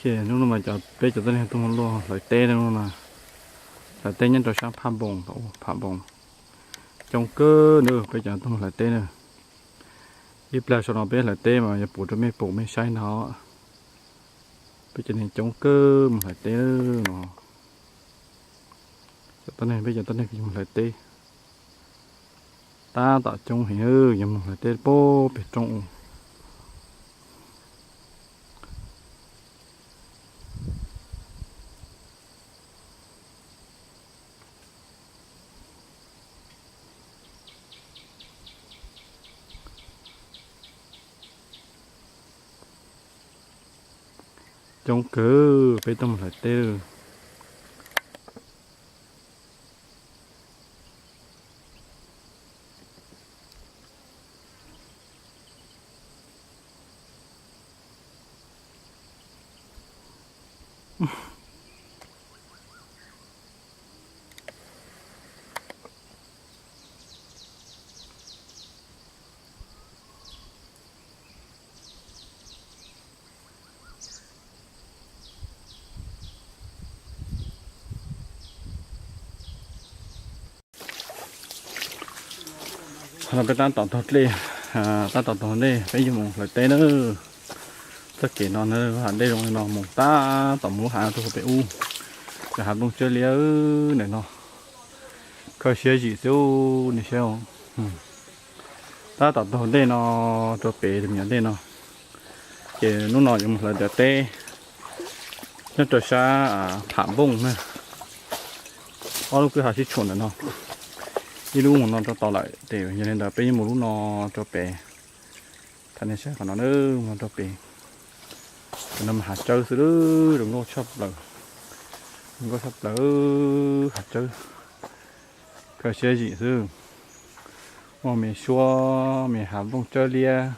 Hnub no mas cov, peb cov tuab neeg tuaj mus luaj hlawv teb no na. Hlawv teb nyob rau sab Phaj Npoos, Phaj Npoos. Coob kawg na, peb cov tuaj mus hlawv teb na. Ib plag saum no peb hlawv teb mas yuav pub rau mej pum mej saib no. Peb cov neeg coob kawg mus hlawv teb no. Cov tuab neeg, peb cov tuab neeg yuav mus hlawv teb. Tab tom coob heev, yuav mus hlawv teb puag pem roob. Coob kawg, peb tuaj mus hlawv teb. Qhov no peb tab tom taug dlej, tab tom taug dlej peb yuav mus hlawv teb na. Txoj kev no na, hav dej zoo li no mus tab tom mus lub hav no rau pem ub, cov hav nplooj tsawb liab ntawm no. Kho siab zim xwb nej saib. Tab tom taug dej no rau pem tus me nyuam dej no, ces hnub no yuav mus hlawv cov teb nyob rau sab Pham Npoos na. Ob lub kwj ha sib tshuam ntawm no, ib lub mus no rau tod lawm ces yog li ntawd peb yuav mus lub no rau pem. Tham nej saib qhov no na, mus rau pem. Qhov no mas hav tsawb xwb, zoo nkauj tshaj plaws, zoo nkauj tshaj plaws, hav tsawb. Kho siab zim xwb. Muaj me suab, me hav nplooj tsawb liab,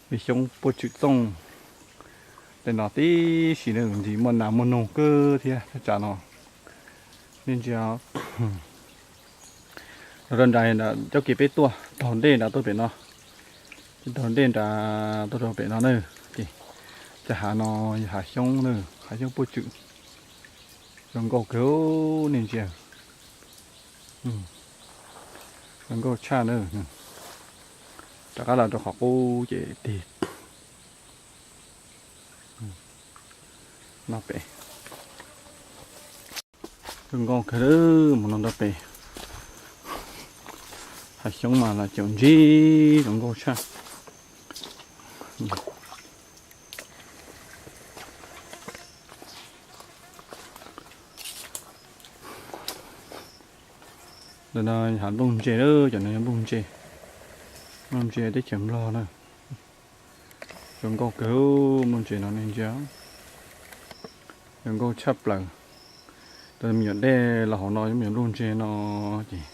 me xyoob puaj tswm txooj. Tej no tib si ntxim muaj nas muaj noog kawg thiab thaj tsam no. Nej ntsia, los rau nram cov kev peb tuaj taug dej nram tuaj pem no, taug dej nram tuaj rau pem no na. Ces cov hav no yog hav xyoob na, hav xyoob puaj tswm. Zoo nkauj kawg, nej ntsia. Zoo nkauj tshaj na. Rov qab los rau qhov qub ces tig no pem. Zoo nkauj kawg, mus no rau pem. Hav xyoob mas los caum ntsib zoo nkauj tshaj. Ntawm no hav nplooj ntse, cov no yog nplooj ntse, nplooj ntse teb chaws Nplog na. Zoo nkauj kawg, nplooj ntse no nej ntsia, zoo nkauj tshaj plaws. Tau me nyuam dej los hauv no, me nyuam nplooj ntse no ces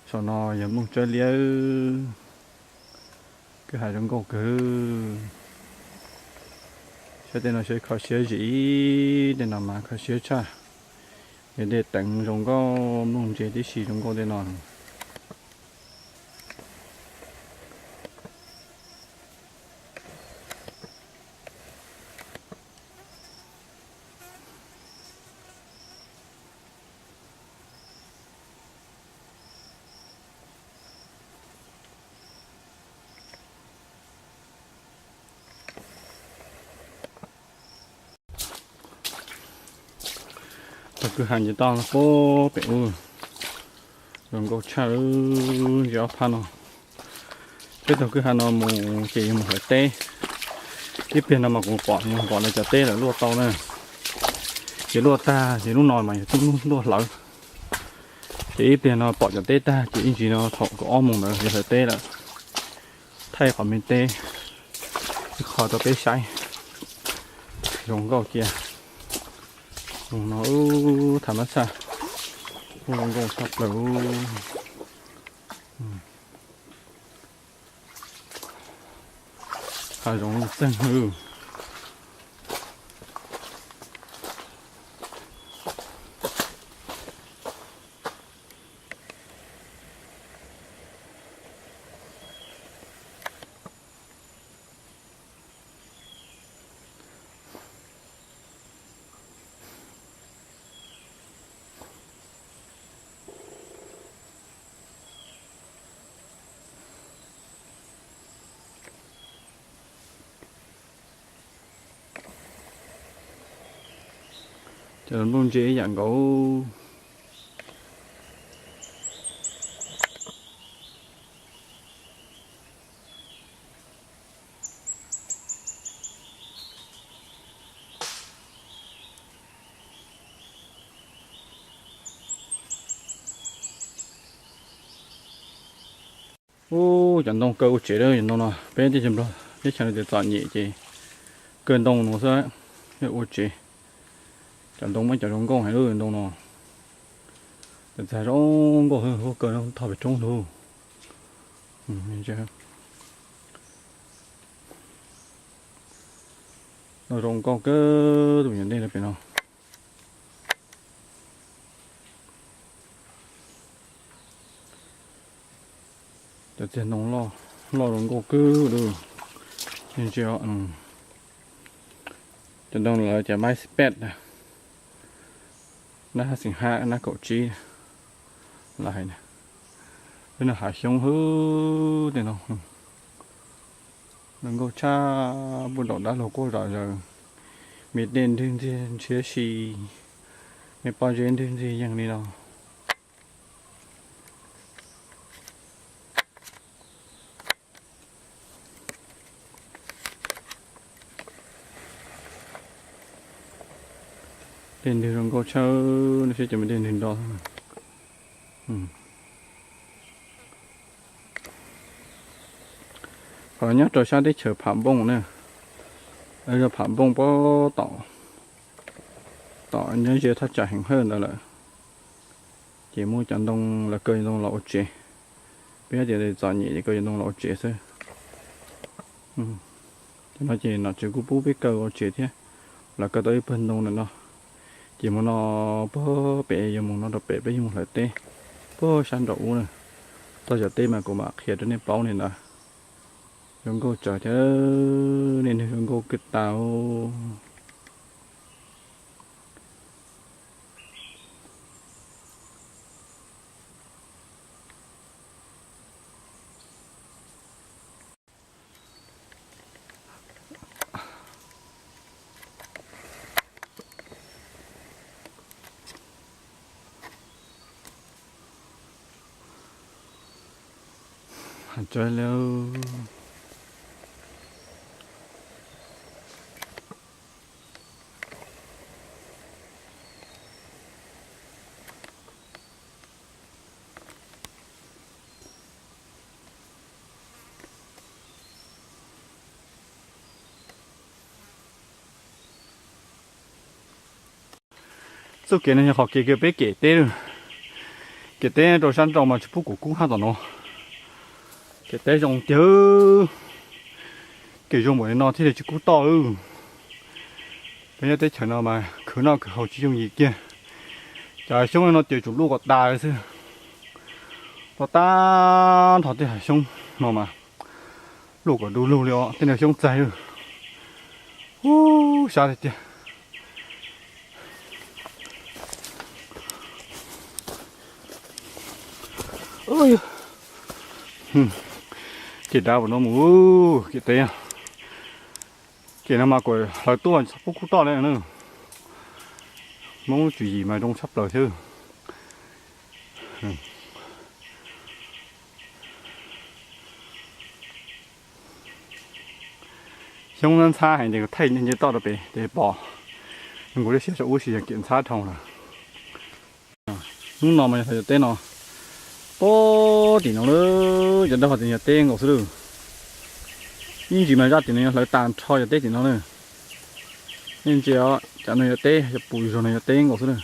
saum no yog nplooj tsawb liab. Kwj ha zoo nkauj kawg. Saib tej no saib kho siab zim, tej no mas kho siab tshaj. Yog dej teev zoo nkauj, nplooj ntse tib si zoo nkauj tej no. Tau kwj ha nce toj puag pem ub, zoo nkauj tshaj. Ntsia ob phab no, peb taug kwj ha no mus ces yuav mus hlawv teb. Ib pliag no mas kuv pom, pom lawv cov teb lawv luaj tau na, ces luaj tag ces lub no mas yog tib lub luaj hlawv. Ces ib pliag no pom cov teb tag ces ib ntsis no thaum kaum ob moos ntawd yuav hlawv teb lawm. Thaij qhov me teb ib qho rau peb saib. Zoo nkauj cia. Zoo no, tham mab txhaj, zoo nkauj tshaj plaws. Hav zoov txeeg. Cov nplooj ntse ib yam nkaus. Ub, cov ntoo kaw ua tsev lawm, cov ntoo no peb teb chaws Nplog teb chaws no tias txom nyem ces kaw ntoo no xwb, ua tsev. Cov ntoo muaj cov zoo nkauj heev lub ntoo no. Txawm txag zoo nkauj, kaw thoj pem roob lug. Zoo nkauj kawg tus nyuam ntej pem no. Cov txiag ntoo loj, loj zoo nkauj kawg li. Ntsia, cov ntoo lawv tias maiv xis pej, nab hab xeem hab nab kaum tsib lawm hais. Peb no hav xyoob hwb tej no. Zoo nkauj tshaj, puag nraum dab laug quaj zom zaws. Me dej ntwg ntxiag ntshiab si, me pob zeb ntwg ntxiag yeeg li no. Dej ntwg zoo nkauj tshaj, nej saib cov me dej ntwg nrov. Qhov no nyob rau sab teb chaws Pham Npooj na, yog Pham Npooj puag tom, tom nyob ze thaj tsam Heem Hawj ntawd lawm. Ces muaj cov ntoo, lawv kaw ntoo los ua tsev. Peb tias txom nyem ces kaw ntoo los ua tsev xwb. Cov no ces nom tswv kuj pub peb kaw ua tsev thiab. Lawv kaw tau ib pawg ntoo ntawm no, ces mus no puag pem, yuav mus no rau pem peb yuav mus hlawv teb puag sab nraum ub na. Txog cov teb mas kuv mam qhia rau nej paub li ntawd. Zoo nkauj tsawv thiab, nej nws zoo nkauj kawg tas. Txoj kev no yog qhov kev kws peb kem teb. Kem teb rau sab nraud mas tsis pub kuv kub hab tom no. Kem teb zoo tiag. Kem zoo npaum li no thiaj li tsis kub toj. Peb nyob teb chaws no mas khwv noj khwv haus tsis yooj yim kiag. Cov xyoob no ces tsum luj kom tas xwb. Tau tag nrho tej hav xyoob no mas luj kom du lug li os, tej no xyoob txaig. Ub, sab tiag tiag. Kem dab no mus, kem teb. Kem no mas kuv hlawv tuaj tsis pub kub toj li na. Hmoob tswv yim mas zoo tshaj plaws thiab. Xyoob ntxhab heev ces kuv thaij nce toj rau pem ces pom. Nws nkaus lub siab saum ub sis yog kem ntxhab dhau lawm. Hnub no mas yog hlawv cov teb no, puag tim no lawm, cov dawb hov tim no yog teb nkaus xwb lawm. Ib ntsis mas zaj tim no yog hlawv tag nrho cov teb tim no na. Nej ntsia, cov no yog teb, cov pus zog no yog teb nkaus xwb na.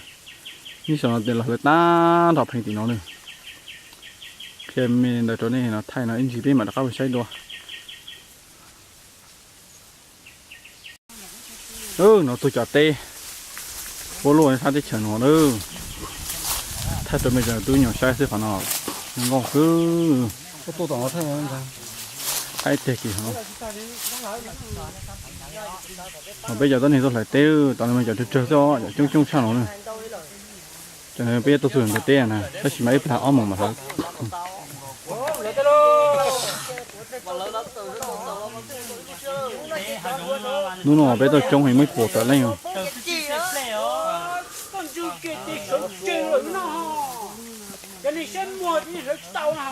Ib saum no los hlawv tag nrho pheej tim no na. Qhia me ntawd rau nej no, thaij no ib ntsis peb mam rov qab mus saib dua. No tug cov teb ua luaj sab teb chaws no na. Thaij rau me cov tub nyuam saib xwb, qhov no zoo nkauj xwb. Thaij teg kis no. Peb cov tuab neeg tuaj hlawv teb, tom no mas cov tsawg tsawg xwb, cov coob coob tshaj no na. Cov no peb tuaj txug ntawm teb na, tab sis mas ib plag ob moos mam hlawv. Hnub no peb tuaj coob heev, muaj ib puas tawm leej. Ib hlawv tsis tau no.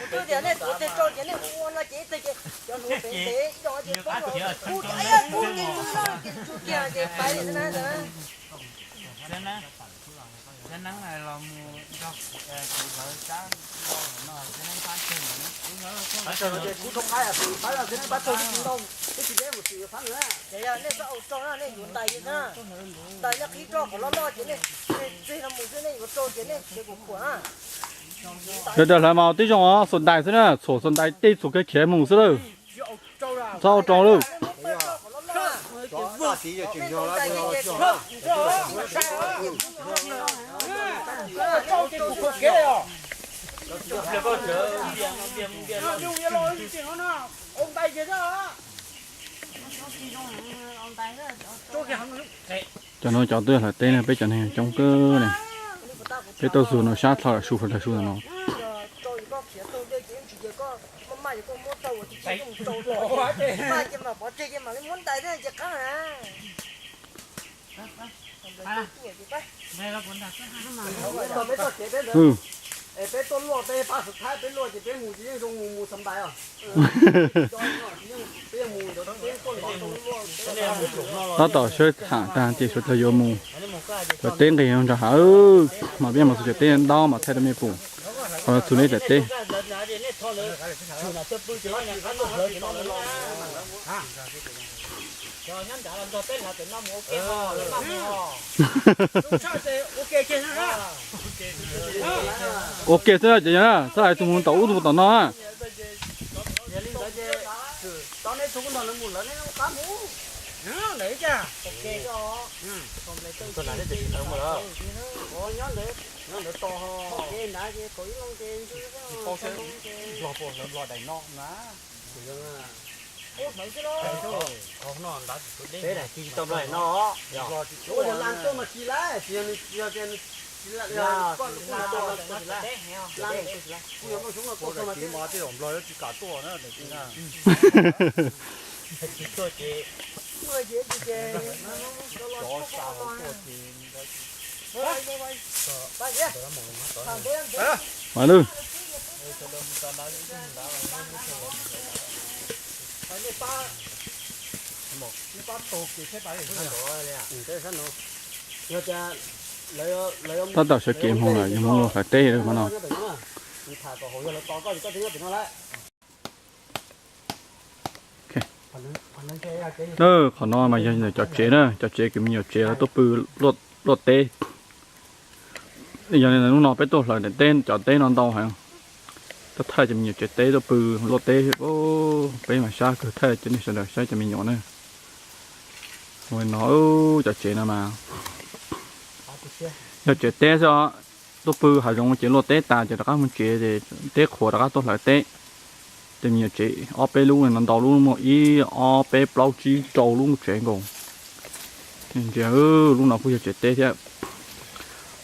Twb tias nej tuav tes rau ces nej ua no ces ib teg ces cov hluav pem ntev ib co ces poob los kub ces kub ces ntsws no ces ntsws kiag ces pais li na. Ces yog nej txhob ua rau no nej yuav ntais li na. Ntais nej qhib rau qhov loj loj ces nej txig no mus xwb, nej yuav rau ces nej khiav kuv khuam na. Yog dag hlawv mas tib zoo os, xuas ntais xwb na, txhuam xuas ntais tej txhuam kiag khiav mus xwb lawm. Txhob ua rau lawm. Cov no cov twb hlawv teb na, peb cov neeg coob kawg ne. Peb tuaj xug no sab dlhau lawm, su dlhau su no. Tab tom sawv tham tag ces sawv daws yuav mus. Cov teb nqis nrog hav, mas peb mus xug cov teb ntau mas thaij rau mej pum. Qhov txug nej cov teb. Ua ke xwb ces yog na, txhob hais tus mus tom ub tus mus tom no na. Mas lwm. Tab tom sawv kev mus lawm, yog mus luag hlawv teb lawm mas no. Qhov no mas yog cov tsev na, cov tsev kwv me nyuam tsev lawv tuaj pw luaj teb. Yog li hnub no peb tuaj hlawv teb, cov teb no ntau heev. Tuaj thaij cov me nyuam tsev teb tuaj pw luaj teb, peb mas sab kawg, thaij cov nej sawv daws saib cov me nyuam na. Ua no, cov tsev no mas yog tsev teb xwb os. Tuaj pw hav zoov ces luaj teb tas ces rov qab mus tsev ces teb qhuav rov qab tuaj hlawv teb. Ces me nyuam tsev ob peb lub no ntau lub, muaj ib ob peb plaub tsib rau lub tsev nkaus. Ntsia, lub no kuj yog tsev teb thiab.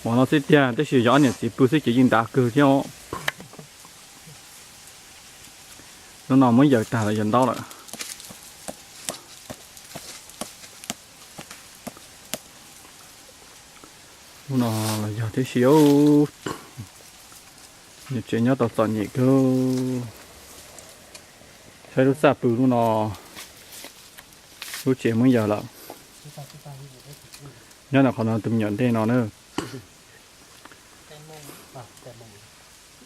Ua no xwb tiag, tab sis yog ob niam txiv pw xwb ces yeej ntav kawg thiab os. Lub no muab yawm tag lawm, yawm ntaub lawm. Lub no los yog tib si, nyuam tsev nyob tau txom nyem kawg. Saib lub txaj pw lub no, lub tsev muab yawm lawm. Nyob ntawm qhov no tus me nyuam ntej no na.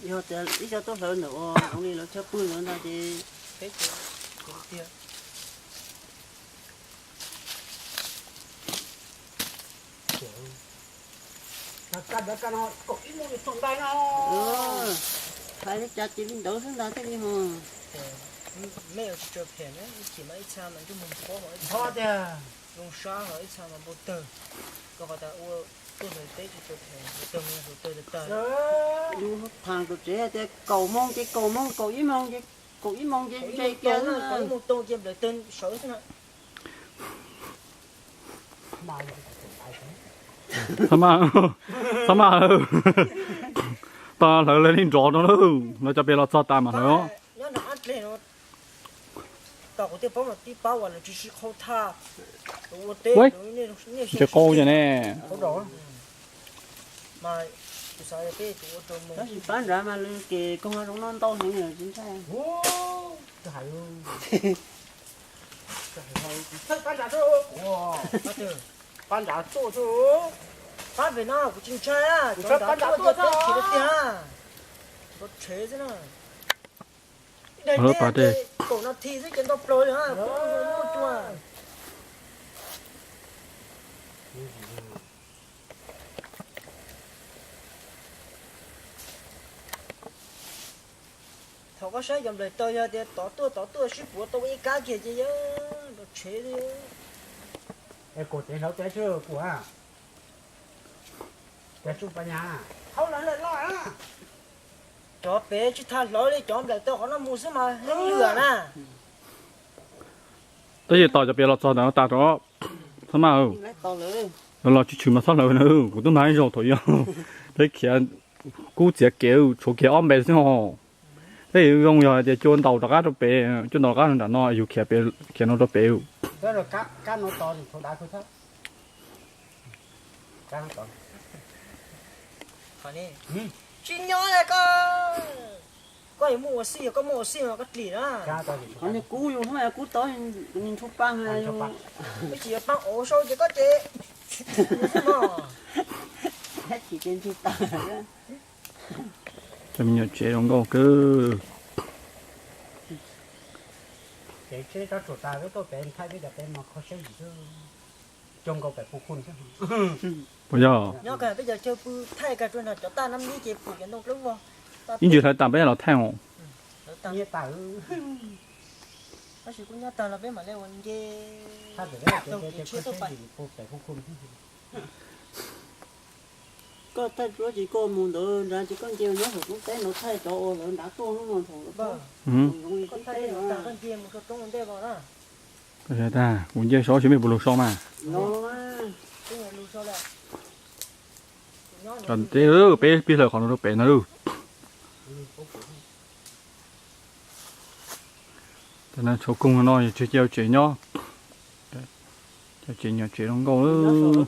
Yog tias ib co tuaj hlawv ntawm ua li lawv chaw pw ntawd ntag ces peb ces tiag. Hais li cas ces li ntawd xwb ntag thiaj li ho. Mej ua tsis tsaws phem na, ib chim mas ib txha mas ntsej muag pob, ib txha zoo sab, ib txha mas npau tawg. Rau qhov tas ua tuaj hlawv teb tsis tsaws phem, tawg mas yog tawg tag tag. Yus tham tus tsev tias kaum moos ces kaum moos, kaum ib moos ces kaum ib moos ces ntshe kiag, kaum ib moos tau ces nplawm tawg sawv xwb na. Txhob maj, txhob maj, tau hlawv li nrov no lauj, lawv cov pem los txog tas mas hlawv. Nyob nram ab dleg no, tau kuv tej paub mas tib pab uas lawv tsis sib qhau thaj, ua teb, ntses qau ces ne. Mas Tab sis pab nrad mas lwm kev koog zoo no ntau heev tsis ntshai. Pab nrad tuaj, pab pem no kuv tsis ntshai, pab nrad tuaj tiag. Ib daim teb kaum nas this xwb ces ntau plaws li, kuv muaj cua. Thaum koj saib cov nplaim taws yog tias tod tuaj tod tuaj sib puav tau ib kab kiag ces yog nrov tshev li. Es kuv tsev hlawv peb tsuj kuv a, peb tsuj pa nyas, hauj lawv lawm loj na. Cov pem tsis tau hlawv li, cov nplaim taws qhov no mus xwb mas heev lwm na. Tab sis tos cov pem los txog ntawm no tas rau, txhob maj, los los tsis tshwm mas txhob hlawv na, kuv twb mag ib zaug thaum yog peb khiav kub txiav kev tshuav kiag ob npe xwb ho. Peb zoo yog hais tias cua ntaus rov qab rau pem, cua ntaus rov qab nram no yus khiav pem, khiav no rau pem. Tsis nyob koj, koj yuav muaj ua xij, yog koj muaj ua xij mas koj dlim na. Qhov niag kub yus hnub kub tod ntshu pa, tsis yuav pa ov sau ces koj ces, tsis ces ntshu pa. Cov me nyuam tsev zoo nkauj kawg. Ces tsheb tsob tsuas tas peb tuaj pem thaij peb cov pem mas kho siab yim xwb. Coob nkaus pem Phu Khun xwb. Puas yog? Nyob kawg peb cov chaw pw thaij kawg rau nram cov taj nab nib ces pum cov ntoo dawb vog. Ib ntsis hlawv tas peb los thaij os. Tab sis kuj nyob tag los peb mam li ua nce. Koj thaij tsuab ces koj mus ntawd nrad ces koj nce nyob saum roob teb no thaij cov uas lawv nrad tuaj hnub no thaum lawv tuaj. Koj nce mus rau roob ua ntej vog na. Kuv nce saud tsis muaj puas lug so mas. Cov teb peb pib hlawv qhov no rau pem no lauj. Cov no tshuav koog no yog tsis cia tsev nyob. Cov tsev nyuam tsev zoo nkauj lawm.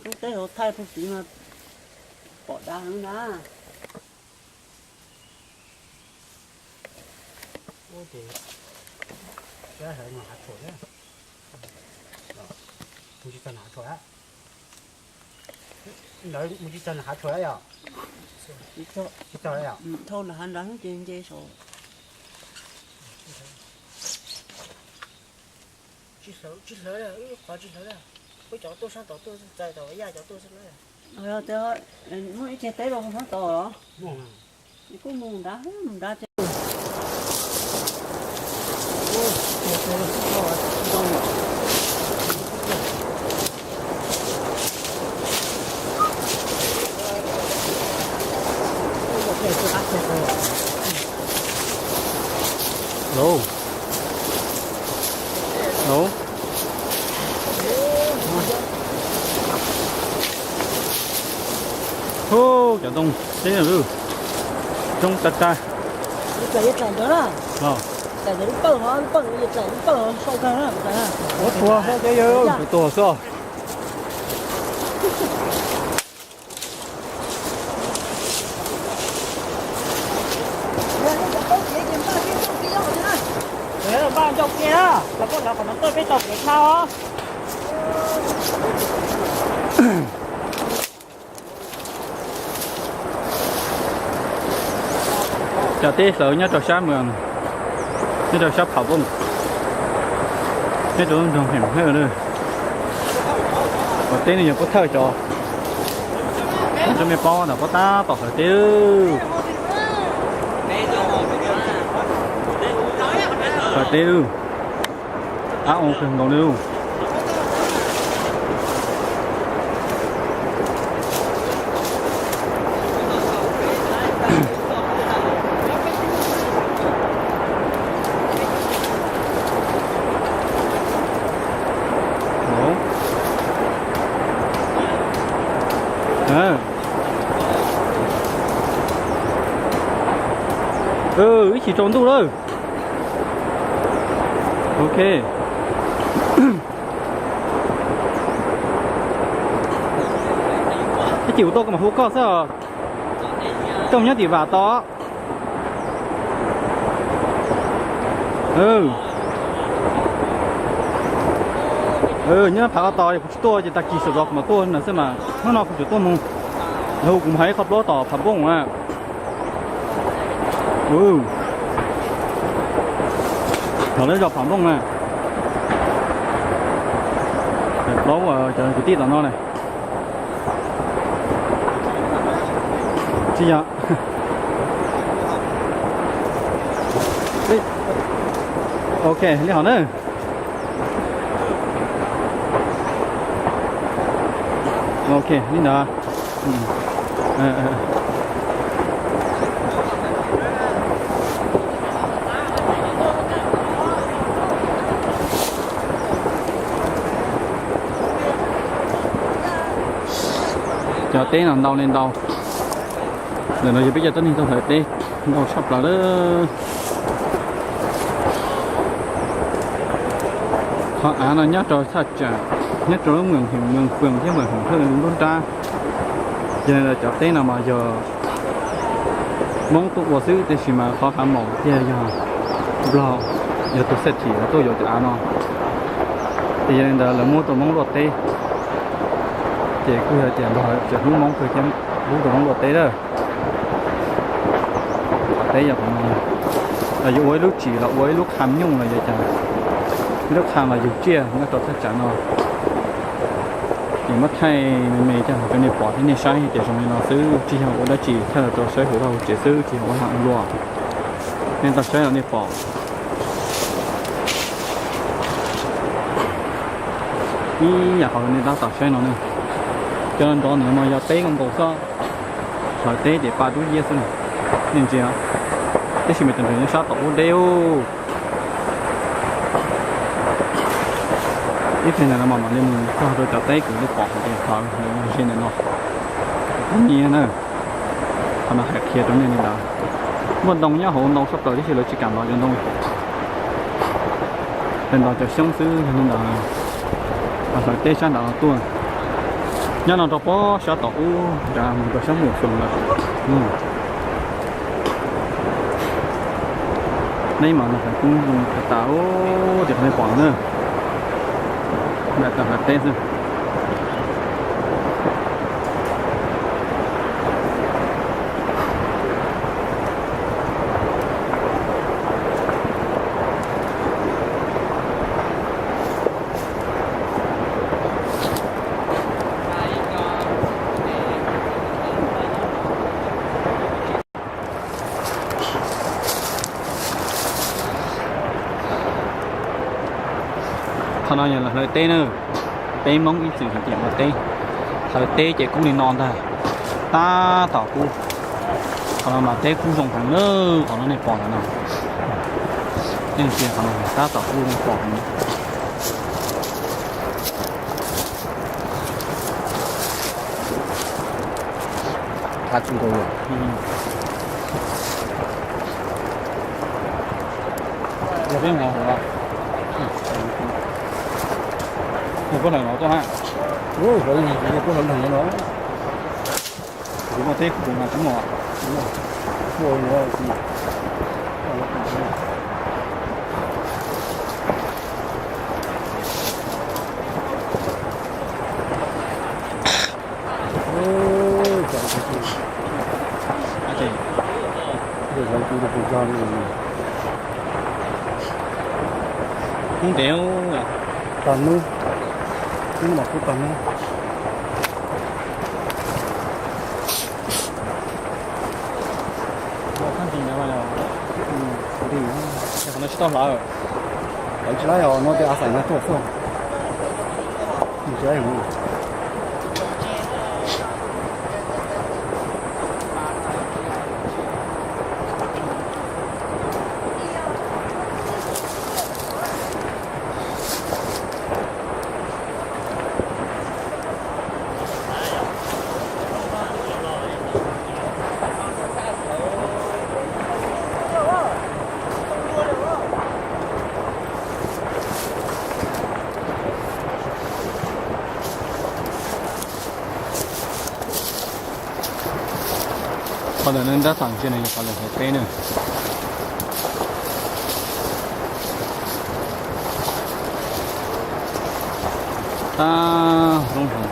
Thaij pug txiv mas pom dav heev na. Mus tsis txog nram hav tshuam yom? Tsis txog nram hav nrad ces nce saud. Tsis hlawv, tsis hlawv, qhov tsis hlawv, peb cov tuaj sab tod tuaj txais tau yaj cov tuaj xwb na. Muaj ib ceg teb rau sab tod los? Kuj mus nrad, mus nrad ces. Lauj, lauj. Hu, cov ntoo teb zoo tas tas. Ua tuag xwb. Npaj ncauj kiag, los koj lawv qhov no tuaj peb tau kev thab os. Cov teb hlawv nyob rau sab mas, nyob rau sab Pham Vooj, nyob rau lub nroog Hem Hawj na. Ua teb no yog puab thawj cov, cov me paub ntawm puab tab tom hlawv teb. Hlawv teb, ab oo kawg nkaus li. Ib chim tsaus ntuj lawm. Ok. Ib chim kuv tuaj kuv mam hu koj xwb os. Tooj nyob tim vam tod. Nyob phav ko tod kuv tsis tuaj ces tag kis sawv ntxov kuv mam tuaj na xwb mas hnub no kuv tseem tuaj mus. Hu kuv mus hais ib qho plaub tom Pham Npooj na. Thaum lawv zos Pham Npooj na. Plaub cov kwv tij tom no na. Tsis yog. Ok, li hov na. Ok, li ntawd. Cov teb no ntau li ntau. Ntawm no yog peb cov tuab neeg tuaj hlawv teb ntau tshaj plaws lawm. Qhov av no nyob rau thaj tsam, nyob rau lub Moos Heem, Moos Pwm thiab Moos Heem Hawj nruab nrab. Yog li ntawd cov teb no mas yog Hmoob tuaj ua xwb tiam sis mas qhov hav maum thiaj yog Nplog, yog tus xej thim los tuaj yuav cov av no. Ces yog li ntawd lawv muab rau Hmoob luaj teb, ces kuj yog tias Nplog tseem hlub Hmoob kawg thiab hlub rau Hmoob luaj teb lawm. Qhov teb yog qhov no, los yuav ua ib lub tsim los ua ib lub qha nyuj los yog cas, ib lub qha los yug tsiaj nyob rau thaj tsam no. Ces muab thaij me me coj los rau nej pom thiab nej saib tias zoo li no xwb, tsis yog ua dab tsi, thaij los rau saib hauv vaj hauv tsev xwb, tsis yog ua lag ua luam. Nej tau saib los nej pom. Ib yam qhov nej tab tom saib no ne, cov nrov ntawd mas yog teb kawg nkaus xwb. Hlawv teb ces pa dub yiab xwb, nej ntsia. Tab sis mas cov nrov nyob sab tom ub deb ub. Ib pliag ntawd no mas mam li mus txog rau cov teb kws nej pom hais tias hlawv hlawv ze ntawm no. Nyiaj na. Qhov no hais qhia rau nej li ntawd. Muaj ntoo nyob hauv ntau tshaj plaws tab sis lawv tsis kam los yuav ntoo. Lawv ntov cov xyoob xwb yog li ntawd. Hlawv teb sab nrad no tuaj. Nyob no rau pob sab tom ub nrad mus rau sab Moos Pwm lawm. Neb mas no hlawv kub zoo tas tas, tias qhov nej pom no na. Nram tau hlawv teb xwb. Qhov no yog lawv hlawv teb na. Peb Hmoob ib txwm hais tias ua teb, hlawv teb ces kub li no ntag, tab tom kub. Qhov no mas teb kub zoo heev na, qhov no nej pom ntawm no. Nej ntsia qhov no tab tom kub nej pom heev. Qab tsis nkaus lawm. Yog peb mus hauv, mus puab hlawv no tuaj na. Puab hlawv no, kuv muaj teb kuv mus mas kuv mus. Kub ntev, tag nub, kub mas kub tag nub. Qhov no tsis tau hlawv, hlawv tsis laib os, no tej a xaim no tuaj xwb. Qhov ntawm no nrab tag ntsia no yog qhov lawv hais teb na. Tab zoo heev.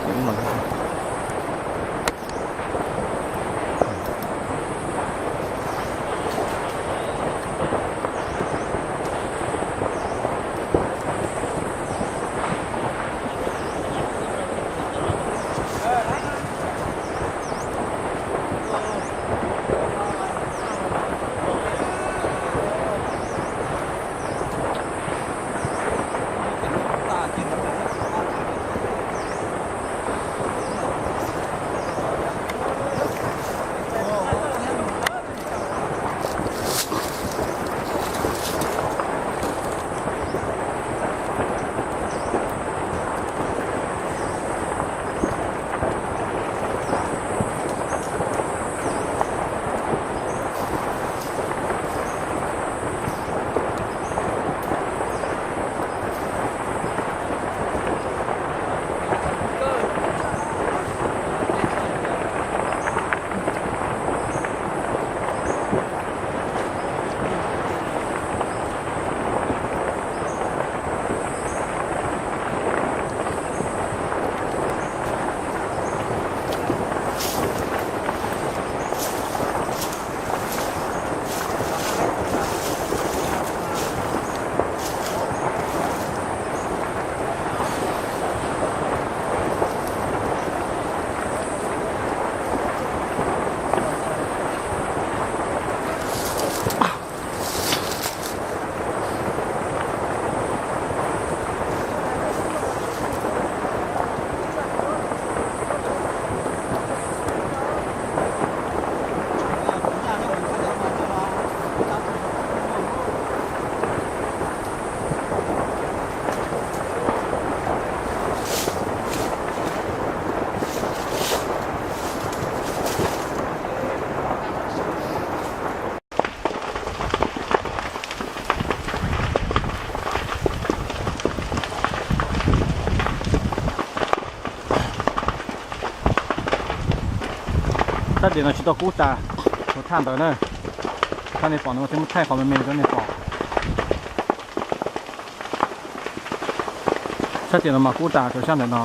Sab tim no tsis tau kub tas, tus thaj ntawd na. Thaj nej pom no thiab, muab thaij qhov me me rau nej pom. Sab tim no mas kub tas rau sab ntawm no.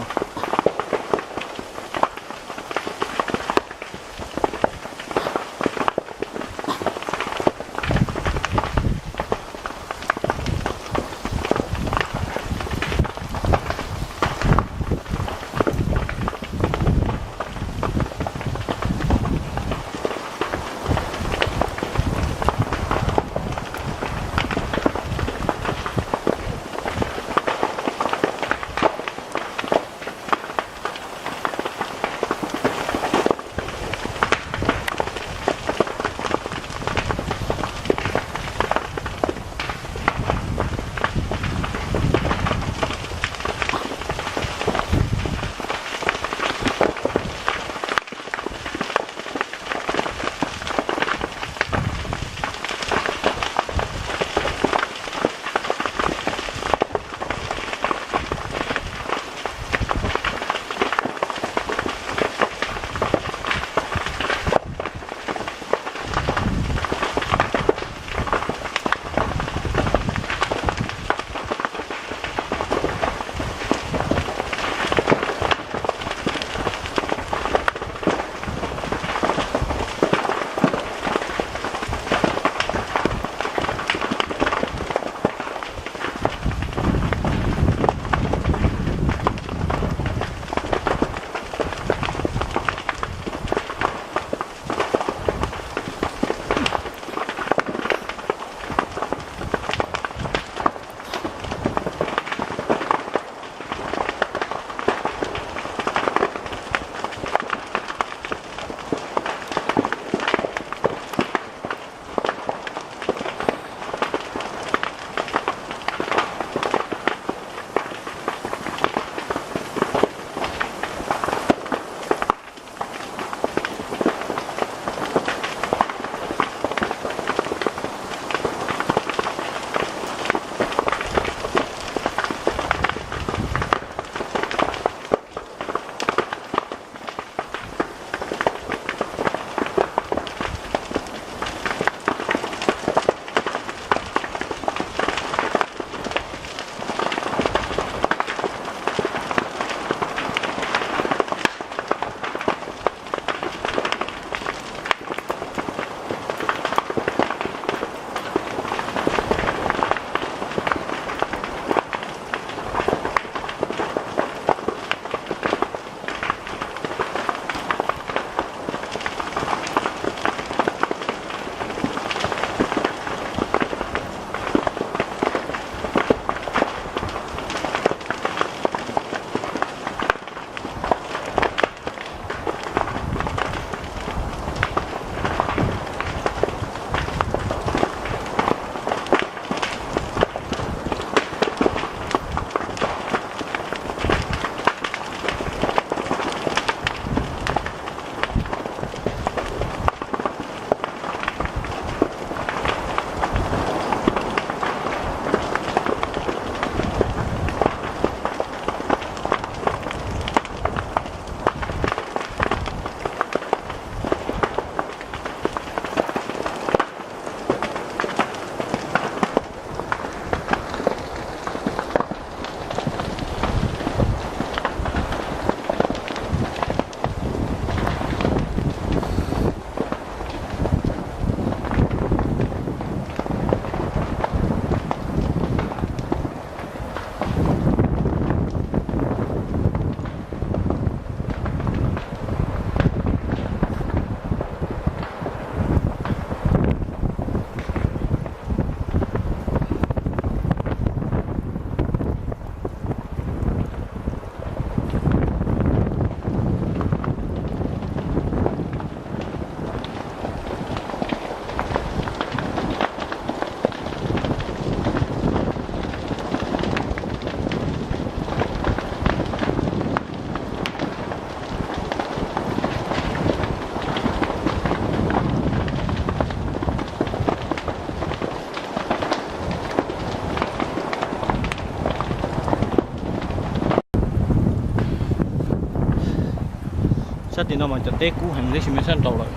Sab tim no mas cov teb kub heev tib si, me sab nraud lawm,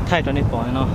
thaij rau nej pom no.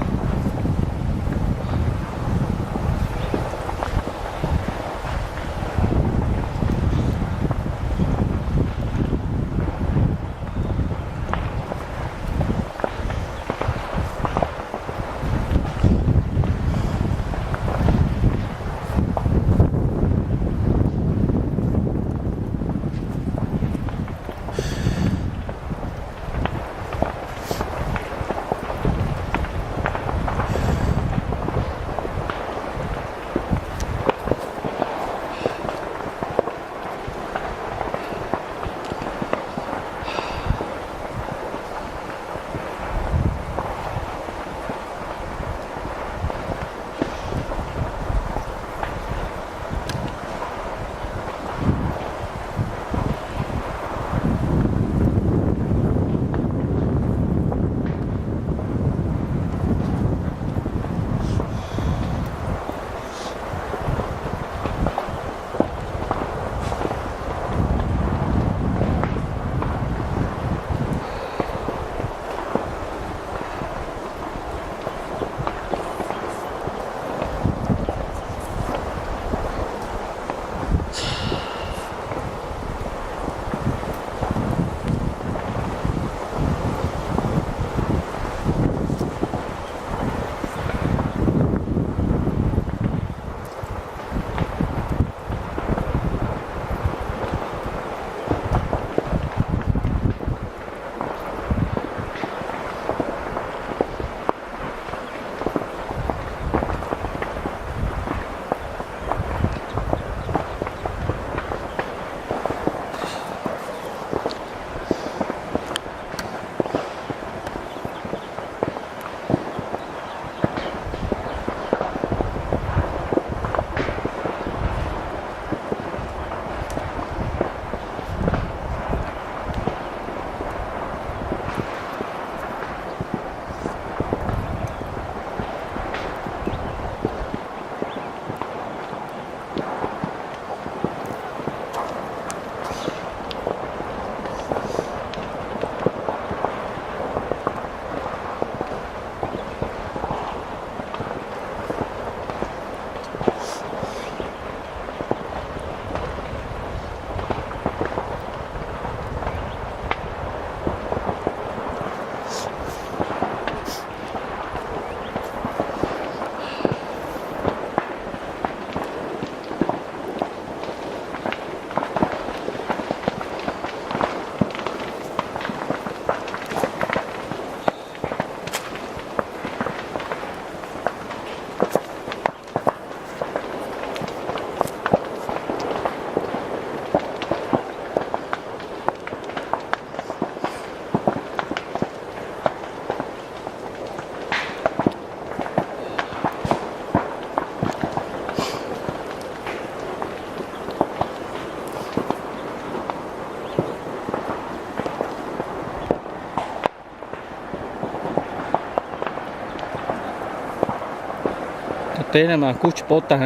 Cov teb no mas kub tsis paub tag,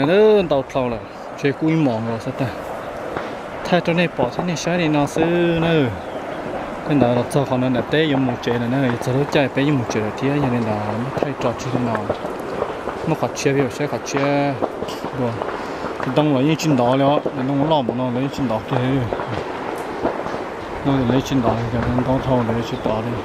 ntau dhau lawm, ntshe kub ib hmos nkaus xwb tag. Thaij rau nej pom thiab nej saib li no xwb na. Li ntawd los txog qhov no nram teb yuav mus tsev lawm na, yuav txog lub caij peb yuav mus tsev lawm thiab, yog li ntawd muab thaij tso tseg li no. Muab qhov tshiab peb saib qhov tshiab dua. Cov ntoo los yeej tsis ntov li os, cov ntoo loj npaum no los yeej tsis ntov kiag li. No los yeej tsis ntov li, cov ntoo dhau los yeej tsis ntov li.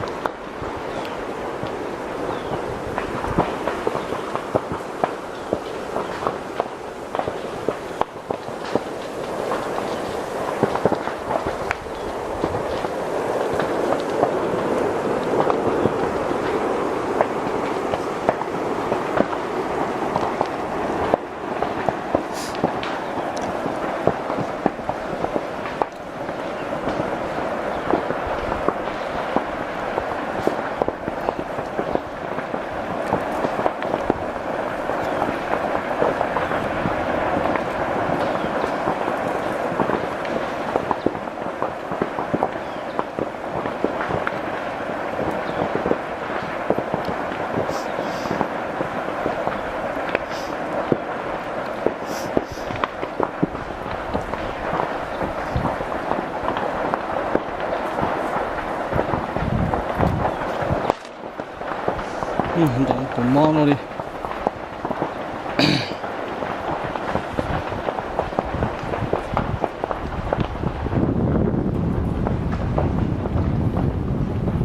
Ntawm tus mob no li.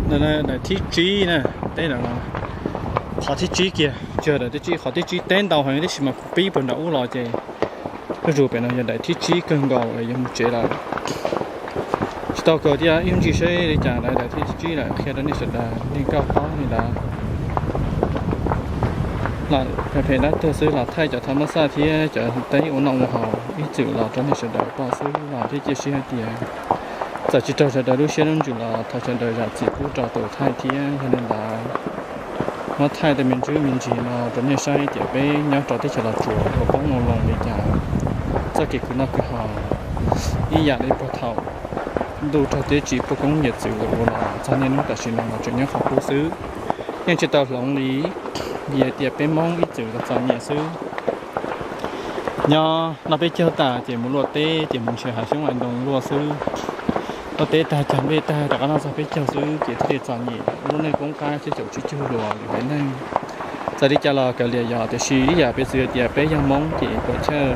Daim thib tsib na, teb no, qhov thib tsib kiag, tsis yog daim thib tsib, qhov thib tsib teb ntau heev tab sis mas kuv pib puag nram ub los ces zuj zus pem no yog daim thib tsib kawg nkaus lawm, yuav mus tsev lawm. Tsis tau kawg thiab, ib ntsis seb li cas lawm, daim thib tsib lawm, qhia rau nej sawv daws nej koj paub li ntawd. Phem phem dab tuag xwb los thaij cov thaj mab xaj thiab cov teeb ua noj ua haus ib txwm los rau nej sawv daws pom xwb los thiab cia siab hais tias txawm tsis raug sawv daws lub siab lub ntsws los thov sawv daws zam txim pub rau tus thaij thiab. Yog li ntawd muab thaij tej me ntsis me ntsis no rau nej saib tias peb nyob rau teb chaws Los Tsuas ua poob ua loo li cas, txoj kev khwv noj khwv haus ib yam li puag thaum ntuj raug teb tsis pub koob yawm txwv los ua los txog niaj hnub tam sim no los tseem nyob qhov qub xwb. Yeej tsis tau hloov li, vim hais tias peb Hmoob ib txwm txom nyem xwb. Nyob noj peb caug tas ces mus luaj teb ces mus nrhiav hav xyoob hav ntoo luaj xwb. Luaj teb tag cog nplej tag rov qab noj txog peb caug xwb ces thiaj li txom nyem, lub neej poob qab thiab caum tsib caug dua lwm haiv neeg. Txawm li cas los kav liam yog, tiam sis ib yam piv txwv hais tias peb yog Hmoob ces puas chawj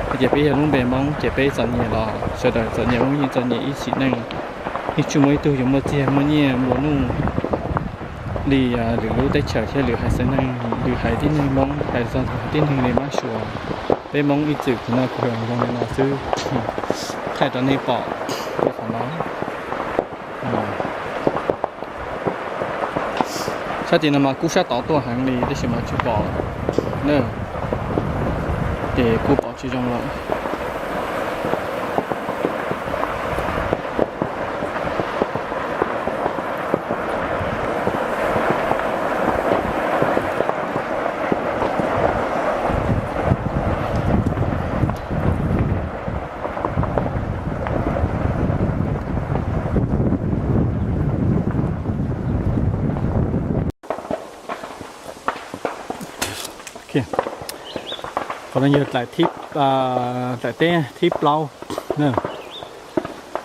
hais tias peb yog lub npe Hmoob ces peb txom nyem los sawv daws txom nyem, Hmoob yeej txom nyem ib txhis neej. Yeej tsis muaj ib tug yuav muaj txiag muaj nyiaj nplua nuj li lwm lub teb chaws thiab lwm haiv xeem neeg, lwm haiv tib neeg Hmoob, hais txog tib neeg li mab sua. Peb Hmoob ib txwm khwv noj khwv haus zoo li no xwb. Thaij rau nej pom rau qhov no. Sab tim no mas kub sab tod tuaj heev li tab sis mas tsis pom na, ces kuj pom tsis zoo lawm. Qhov no yog daim teb thib plaub.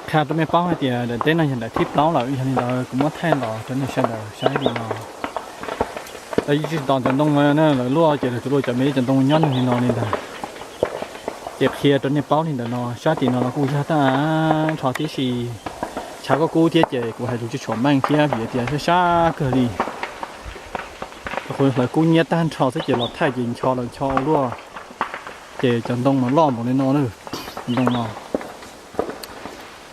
Qhia rau nej paub hais tias daim teb no yog daim thib plaub lawm, yog li ntawd kuv muab thaij los rau nej sawv daws saib li no. Lawv tsis tos cov ntoo na, lawv luaj ces lawv tsuas luaj cov me cov ntoo nyob nws li no li ntag. Ces qhia rau nej paub li ntawm no, sab tim no los kuj yog tag nrho tib si, tshav kuj kub thiab ces kuv hais lus tsis tshua meej thiab vim tias sab sab kawg li. Hlawv kub nyiab tag nrho xwb ces los thaij ces ncho los ncho ua luaj, ces cov ntoo mas loj npaum li no na, ntoo no.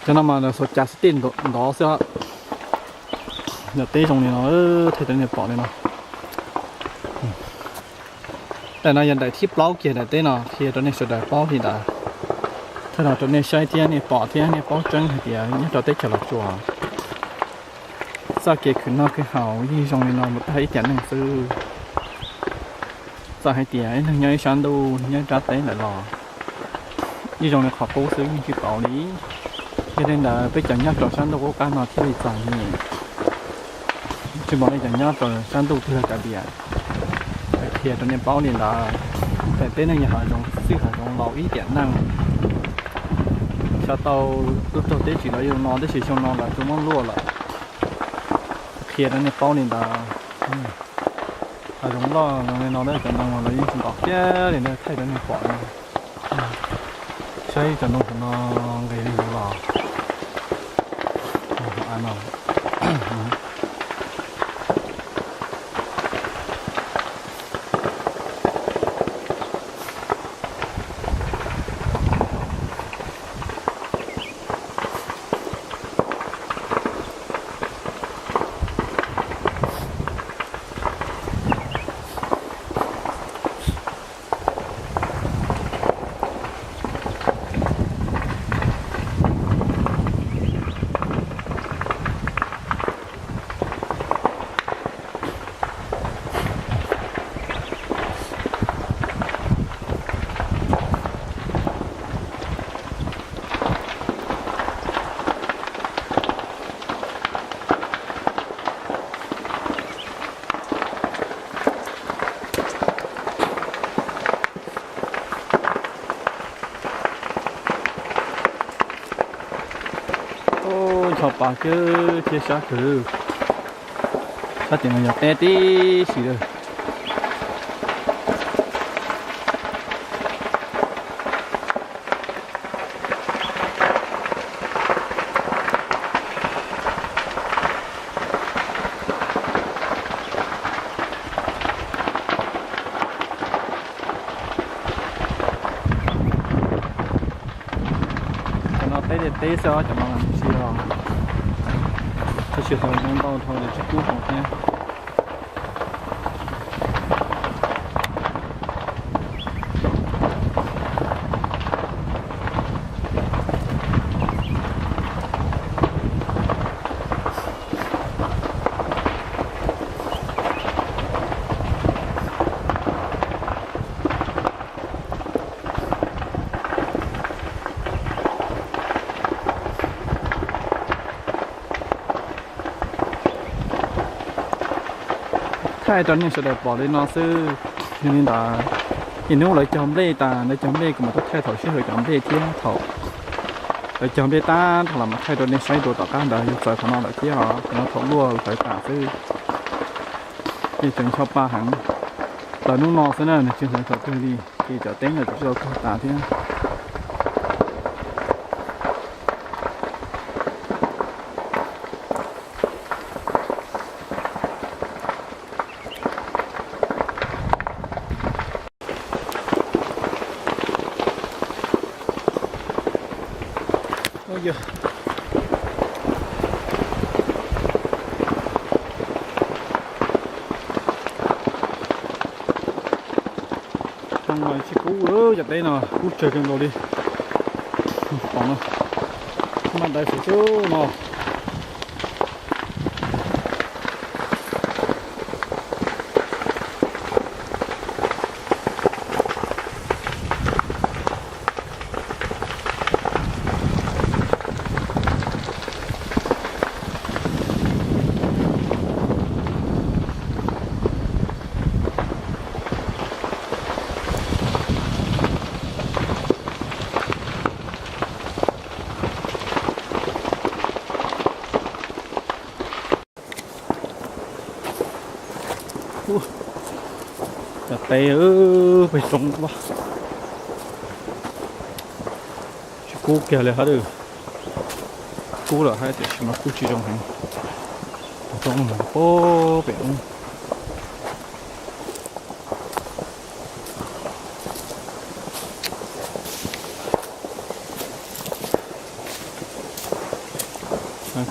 Cov no mas lawv xuas cav xwb tej ntov xwb. Yog teb zoo li no, thaij rau nej pom li no. Daim no yog daim thib plaub kiag daim teb no, qhia rau nej sawv daws paub li ntawd. Thaij los rau nej saib thiab nej pom thiab nej paub tseeb hais tias nyob rau teb chaws Los Tsuas, txoj kev khwv noj khwv haus yeej zoo li no mus tag ib tiam neej xwb. Txawm hais tias ib leeg nyob ib sab ntuj nyob ib sab teb lawm los yeej zoo li qhov qub xwb yeej tsis pauv li. Yog li ntawd peb cov nyob rau sab ntuj qub qab no thiaj li txom nyem, tsis npaum li cov nyob rau sab ntuj twg los kav liam. Qhia rau nej paub li ntawd, daim teb no yog hav zoov xwb, hav zoov laus ib tiam neej. Xyov tau tub rog teb tsis los yog no tab sis xyoo no lawv tsuas muab luaj lawm. Qhia rau nej paub li ntawd. Hav zoov loj zoo li no cov ntoo los yeej tsis ntom kiag li na, thaij rau nej pom li. Saib cov ntoo no nqis li los. Ncho pa kiag thiab sab kawg. Sab tim no yog teb tib si lawm. Cov no teb li teb xwb os, cov no tsis yog, tab sis hauv no ntau dhau ces tsis kub hauv thiab. Thaij rau nej sawv daws pom li no xwb. Yog li ntawd, ib hnub lawv cog nplej tas, lawv cog nplej kuv mam tuaj thaij thaum sij hawm cov nplej thiab thaum lawv cog nplej tag, thaum los mam thaij rau nej saib dua tom qab ntawd. Yog txawv qhov no lawm thiab os, qhov no thaum luaj hlawv tas xwb. Yeej tseem ncho pa heev. Txawv hnub no xwb na, nws tsis hlawv thaum twg li, ces cov teb no tsis tau cog tas thiab. Tsis kub, cov teb no kub tsawg kawg nkaus li. Pom no, maj ntawd xwb xwb no. Cov teb pem roob, tsis kub kiag li hab. Kub lawm hab tiam sis mas kub tsis zoo heev. Roob pem ub.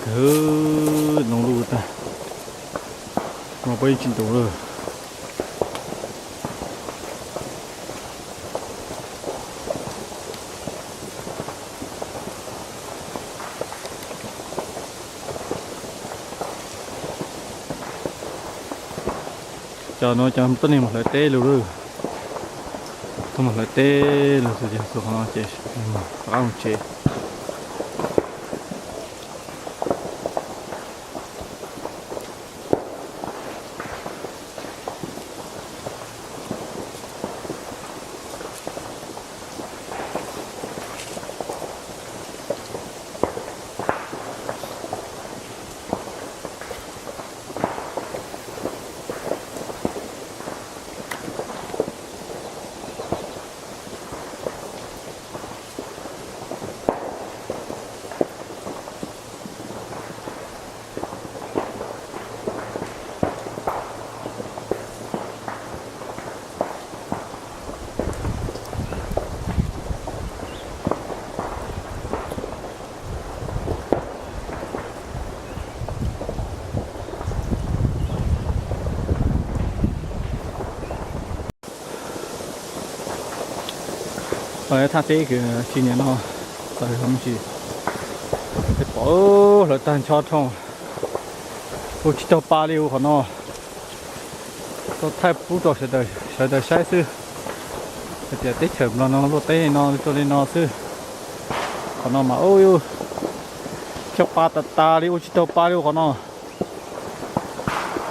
Kawg, noo luj tag, mas peb tsis ntus lawm. Cov no cov tuab neeg mus hlawv teb lug lawm. Tuaj mus hlawv teb lug txug qhov no ces rov qab mus tsev. Thaj teb kws tsis niam no txawv me ntsis, pom hlawv tag nrho dhau, ua tsis taug pa li ua qhov no. Tau thaij pub rau sawv daws saib xwb, hais tias teb chaws Nplog no luaj teb no tuaj li no xwb. Qhov no mas cog pa tas tas li, ua tsis taug pa li ua qhov no.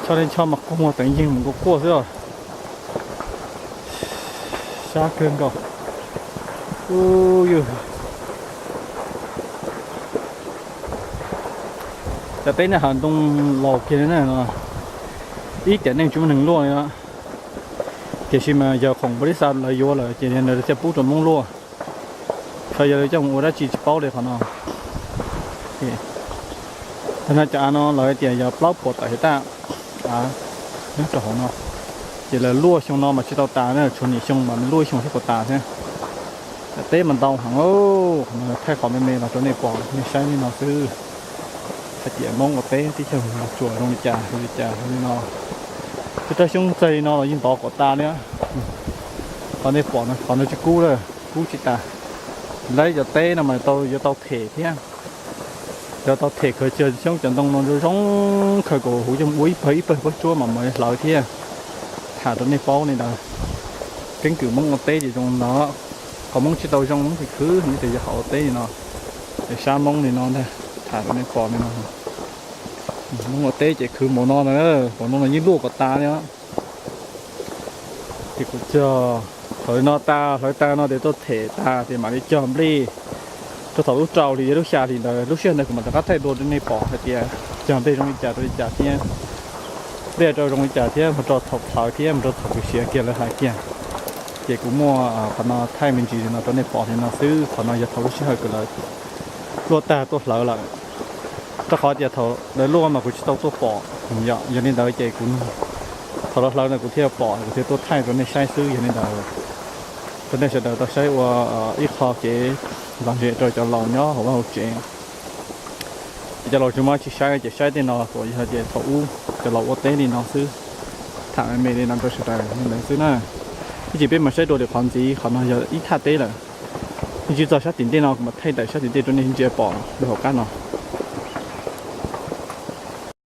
Ncho li ncho mas quaj muag teev yeeg mus nkaus quaj xwb os. Sab kawg nkaus. Ub yug, cov teb no hav ntoo laus kiag li na no. Ib tiam neej tsis muaj neeg luaj li no, tiam sis mas yog khoom npaum li xav lawv yuav lawm ces nws thiaj pub rau Hmoob luaj. Txhawm yog lawv coj mus ua dab tsi tsis paub li qhov no. Tag no cov av no lawv tias yog plaub puas tawm hais tag, av nyob rau hauv no, ces lawv luaj xyoo no mas tsis tau tas na, tshuav nim xyoo mas luaj ib xyoo thiab puas tas thiab. Cov teb mas ntau heev, qhov no thaij qhov me me los rau nej pom nej saib li no xwb. Hais tias Hmoob ua teb tib co tsuas zoo li cas li cas li no, twb rab xyoob txaig li no los yeej ntov kom tas li. Qhov nej pom no qhov no tsis kub lawm, kub tsis tas. Lawv cov teb no mas tau yuav tau them thiab, yuav tau them khaws cov xyoob cov ntoo no zoo zoo, khaws kom huv coj mus ua ib pawg ib pawg pob tsuab mas mam li hlawv thiab. Tham rau nej paub li ntawd, keeb kwm Hmoob ua teb ces zoo ntawd. Qhov Hmoob tsis tau zoo Hmoob tsis khwv, nws tias yog qhov ua teb li no, es sab Hmoob li no ntag. Tham rau nej pom li no, Hmoob ua teb ces khwv npaum no na, npaum no los yeej luaj kom tas li. Ces kuv cog, thaum li no tas hlawv tas no ces tuaj them tas ces mam li cog nplej. Rau thaum lub rau hli yog lub xya hli ntawd, lub sij hawm ntawd kuv mam rov qab thaij dua rau nej pom hais tias cog nplej zoo li cas rau li cas thiab, nplej rau zoo li cas thiab mus rau thaum hlawv thiab mus rau thaum kws siav kiag lawv hlais kiag. Ces kuv muaj qhov no thaij me ntsis li no rau nej pom li no xwb. Qhov no yog thaum lub sij hawm kws lawv luaj tag tuaj hlawv lawm, rau qhov tias thaum lawv luaj mas kuv tsis tau tuaj pom. Yog li ntawd ces kuv, thaum lawv hlawv ntawd kuv thiaj pom, kuv thiaj tuaj thaij rau nej saib xwb. Yog li ntawd, thov nej sawv daws tau saib ua ib qho kev lom zem rau cov laus nyob hauv vaj hauv tsev. Ces cov laus tsis muaj tsis saib ces saib tej no, yog tias thaum ub cov laus ua teb li no xwb. Tham me me li no rau sawv daws li ntawd xwb na. Ib chim peb mam saib dua lwm qhov ntxiv, qhov no yog ib thaj teb lawm. Ib ntsis txog sab tim ntej no kuv mam thaij tawm sab tim ntej rau nej ntsia pom lub hauv qab no.